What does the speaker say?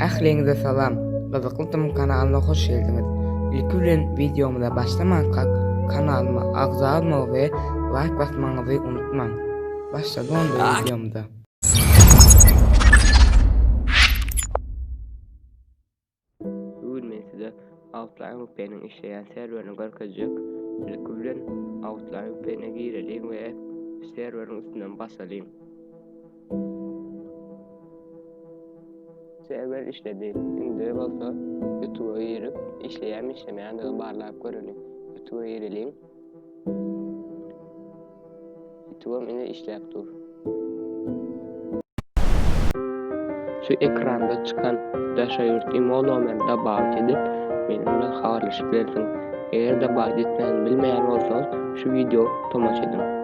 Ähliňize salam! Gyzykly Tm kanalyna hoş geldiňiz! Ilki bilen wideomyza başlamankak kanalyma agza bolmagy we laýk basmagyňyzy unutmaň! Başladyk onda wideomyza. Bu gün men size Outline VPN-iň işleýän serwerini görkezjek. Ilki bilen Outline VPN-e gireliň we serweriň üstünden basalyň. Serwer işledi. Indi bolsa YouTube-a girip, işleýärmi işlemeýändigini barlap göreliň. YouTube-a gireliň. Ýutubam ine işläp dur. Şu ekranda çykan daşary ýurt imo nomerini dobawit edip, meniň bilen habarlaşyp bilersiňiz. Eger dobawit etmäni bilmeýän bolsaňyz, şu wideo tomaşa ediň.